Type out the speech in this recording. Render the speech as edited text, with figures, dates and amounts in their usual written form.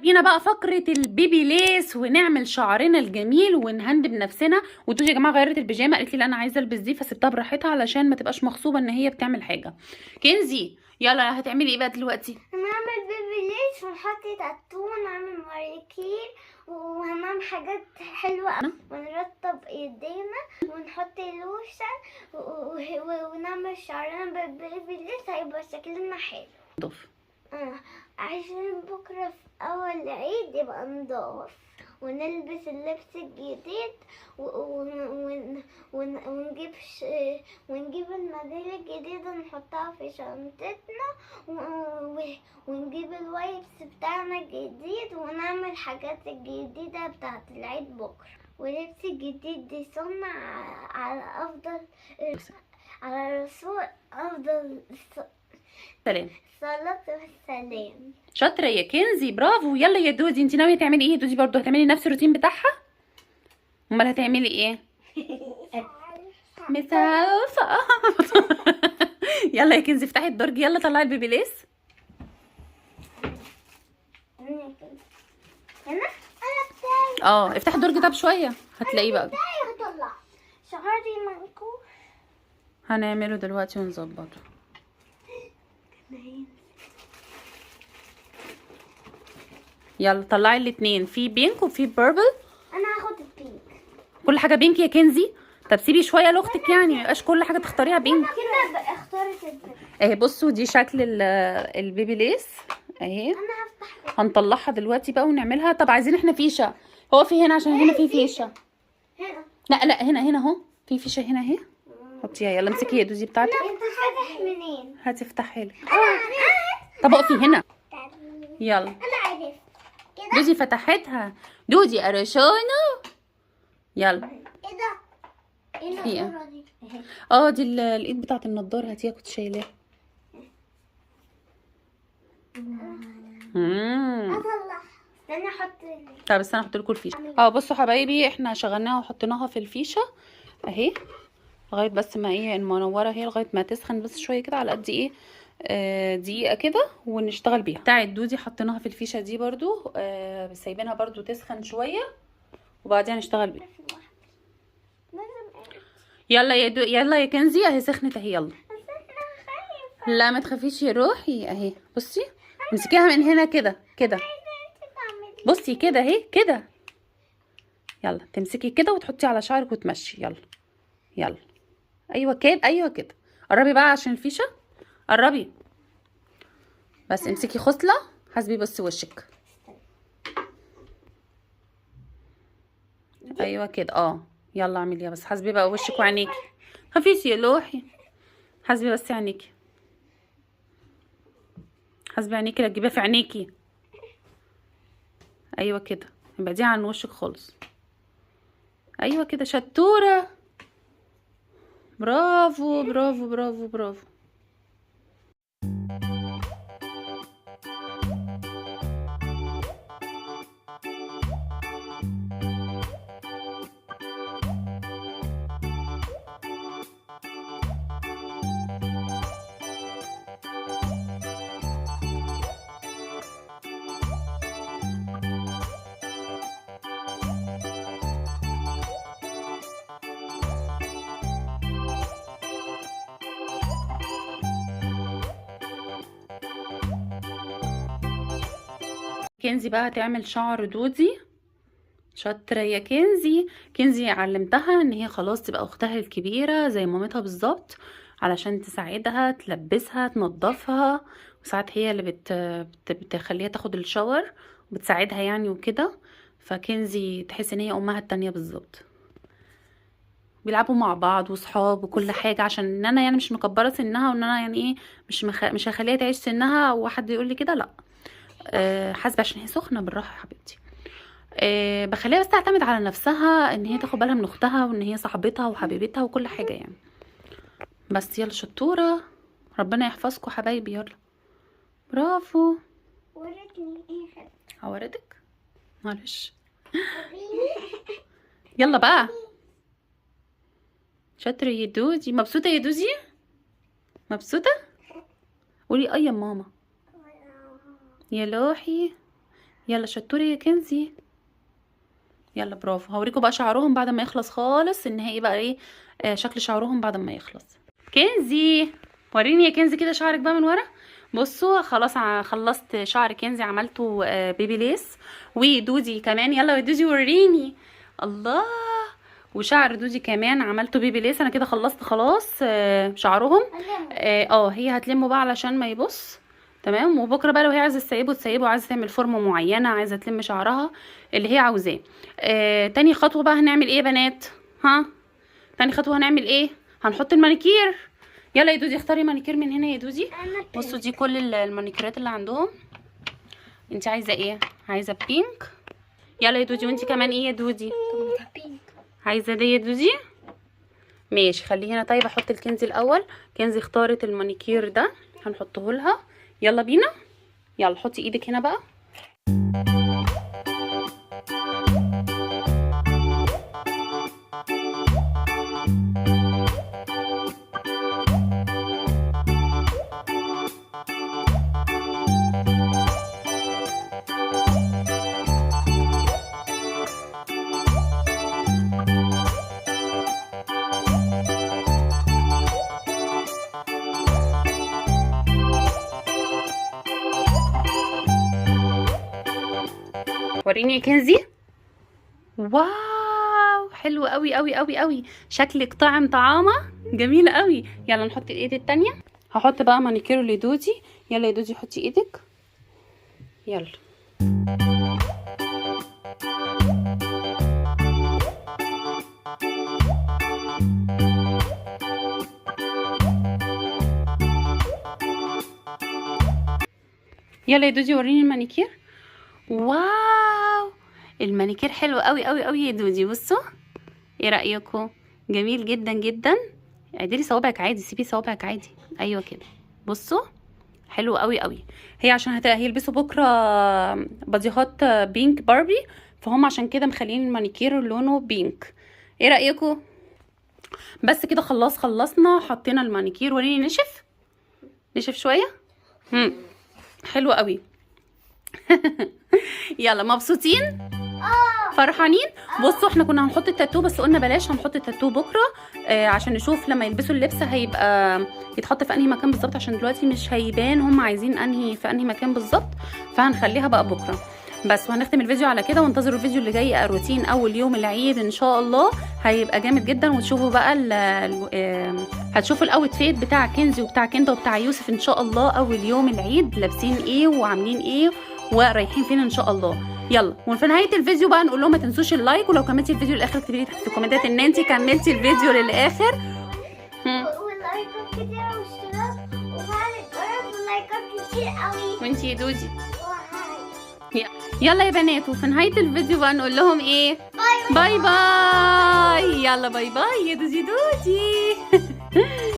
بينا بقى فقرة البيبي ليس، ونعمل شعرنا الجميل ونهندب نفسنا. ودودي يا جماعة غيرت البيجامة، قالت لي لا أنا عايزة ألبس دي، فسبتها براحتها علشان ما تبقاش مغصوبة إن هي بتعمل حاجة. كنزي يلا هتعملي إيه بقى دلوقتي؟ هنعمل بيبي ليس ونحط تاتو ونعمل ماريكير وهنعمل حاجات حلوة ونرطب ايدينا ونحط لوشن ونعمل شعرنا بالبيبي ليس، هيبقى شكلنا حلو. نضاف. عشان بكرة في أول عيد يبقى نضاف ونلبس اللبس الجديد ونجيب الميدالية الجديدة نحطها في شنطتنا ونجيب ال wipes بتاعنا الجديد ونعمل حاجات الجديدة بتاعت العيد بكرة. ولبس الجديد دي سنة على أفضل، على رسول أفضل سلام. الصلاة والسلام. شاطرة يا كنزي، برافو. يلا يا دودي، انت ناوية تعملي ايه يا دودي؟ برضو هتعملي نفس الروتين بتاعها؟ امال هتعملي ايه؟ مش عارفة. يلا يا كنزي افتحي الدرج، يلا طلعي البيبي ليس. هنا انا بتاعي. افتحي الدرج ده بشوية هتلاقيه بقى. بتاعي هطلع شعري منكوش. هنعمله دلوقتي ونظبطه. يلا طلعي الاتنين، في pink وفي purple. انا هاخد ال pink. كل حاجة pink يا كنزي؟ طب سيبي شوية لاختك يعني، ما يبقاش كل حاجة تختاريها pink. كده اختارت ال pink. اهي بصوا دي شكل البيبي ليس اهي. انا هفتح. هنطلعها دلوقتي بقى ونعملها. طب عايزين احنا فيشه، هو في هنا عشان هنا في فيشه. هنا. لا لا هنا، هنا اهو في فيشه هنا اهي، حطيها. يلا امسكي يا دوزي بتاعتك. انت فاتح منين؟ هتفتحي لك. طب اقفي هنا. يلا. انا عرفت كده. دوزي فتحتها. دودي قرشانه. يلا. ايه ده؟ ايه في ايه؟ النضارة دي؟ دي الايد بتاعت النضارة، هاتيها كنت شايلاها. اطلع. استني احط طب استنى احط لكم الفيشه. بصوا حبايبي احنا شغلناها وحطيناها في الفيشه اهي، لغاية بس ما ايه المنورة اهي، لغاية ما تسخن بس شوية كده على قد ايه، دقيقة كده ونشتغل بيها. بتاعت دودي حطيناها في الفيشه دي برضو، سايبينها برضو تسخن شوية وبعدين نشتغل بيها. يلا يا دو، يلا يا كنزي اهي سخنت اهي. يلا. لا ما تخافيش يا روحي اهي. بصي امسكيها من هنا كده كده، بصي كده اهي كده. يلا تمسكي كده وتحطي على شعرك وتمشي. يلا يلا، ايوه كده، ايوه كده. قربي بقى عشان الفيشه، قربي بس، امسكي خصلة، حاسبي بس وشك. ايوه كده. يلا اعمليها بس، حاسبي بقى وشك وعينيكي. خفيش يا لوحي، حاسبي بس عينيكي، حاسبي عينيكي، لا تجيبيها في عينيكي. ايوه كده، ابعديها عن وشك خالص. ايوه كده، شطوره، برافو برافو برافو برافو. كنزي بقى هتعمل شعر دودي. شاطرة يا كنزي. كنزي علمتها ان هي خلاص تبقى اختها الكبيرة زي مامتها بالظبط، علشان تساعدها، تلبسها، تنظفها، وساعات هي اللي بتخليها تاخد الشاور وبتساعدها يعني وكده. فكنزي تحس ان هي امها التانية بالظبط، بيلعبوا مع بعض وصحاب وكل حاجة. عشان ان انا يعني مش مكبرة سنها، وان انا يعني ايه مش هخليها تعيش سنها وحد يقول لي كده، لا. حاسبة عشان هي سخنة، بالراحة يا حبيبتي. بخليها بس تعتمد على نفسها، ان هي تاخد بالها من اختها وان هي صاحبتها وحبيبتها وكل حاجة يعني. بس يلا شطورة، ربنا يحفظكم حبايبي. يلا برافو. وريتني ايه حاجة. عورتك؟ معلش. يلا بقى شاطرة يا دودي. مبسوطة يا دودي؟ مبسوطة؟ قولي اي يا ماما. يا لوحي يلا شطوري يا كنزي، يلا برافو. هوريكم بقى شعرهم بعد ما يخلص خالص النهائي بقى ايه، شكل شعرهم بعد ما يخلص. كنزي وريني يا كنزي كده شعرك بقى من ورا. بصوا خلاص خلصت شعر كنزي، عملته بيبي ليس، ودودي كمان. يلا يا دودي وريني. الله، وشعر دودي كمان عملته بيبي ليس. انا كده خلصت خلاص شعرهم. هي هتلمه بقى علشان ما يبص. تمام. وبكره بقى لو هي عايزه تسيبه تسيبه، عايزه تعمل فورمه معينة، عايزه تلم شعرها اللي هي عاوزاه. تاني خطوة بقى هنعمل ايه يا بنات؟ ها، تاني خطوة هنعمل ايه؟ هنحط المانيكير. يلا يا دودي اختاري مانيكير من هنا يا دودي. بصوا دي كل المانيكيرات اللي عندهم. انت عايزه ايه؟ عايزه pink. يلا يا دودي. وانت كمان ايه يا دودي؟ عايزه دي يا دودي؟ ماشي خليه هنا. طيب احط الكنزي الاول. كنزي اختارت المانيكير ده، هنحطه لها. يلا بينا، يلا حطي ايدك هنا بقى. وريني يا كنزي. wow حلو قوي قوي قوي قوي، شكلك طعم طعامه جميلة قوي. يلا نحط الايد التانية. هحط بقى مانيكير لدودي. يلا يا دودي حطي ايدك. يلا يلا يا دودي وريني المانيكير. wow المانيكير حلو قوي قوي قوي يا دودي. بصوا ايه رايكم؟ جميل جدا جدا. اعدلي صوابعك عادي، سيبي صوابعك عادي. ايوه كده. بصوا حلو قوي قوي. هي عشان هيلبسوا بكره باديهات pink باربي، فهم عشان كده مخلين المانيكير لونه pink. ايه رايكم؟ بس كده خلاص خلصنا، حطينا المانيكير. وريني نشف، نشف شوية. حلو قوي. يلا مبسوطين؟ فرحانين؟ بصوا احنا كنا هنحط التاتو بس قلنا بلاش، هنحط التاتو بكره عشان نشوف لما يلبسوا اللبس هيبقى يتحط في انهي مكان بالظبط، عشان دلوقتي مش هيبان هم عايزين انهي في انهي مكان بالظبط، فهنخليها بقى بكره بس. وهنختم الفيديو على كده، وانتظروا الفيديو اللي جاي روتين اول يوم العيد ان شاء الله، هيبقى جامد جدا. وتشوفوا بقى هتشوفوا ال outfit بتاع كنزي وبتاع كندا وبتاع يوسف ان شاء الله اول يوم العيد، لابسين ايه وعاملين ايه ورايحين فين ان شاء الله. يلا وفي نهاية الفيديو بقى نقول لهم ما تنسوش ال like، ولو كملتي الفيديو للاخر اكتبي لي تحت في الكومنتات ان انت كملتي الفيديو للاخر. ولايكات كتير واشتراك وفعل الجرس ولايكات كتير قوي. وانتي يا دودي. يلا يا بنات، وفي نهاية الفيديو بقى نقول لهم ايه؟ bye bye. يلا bye bye يا دودي دودي.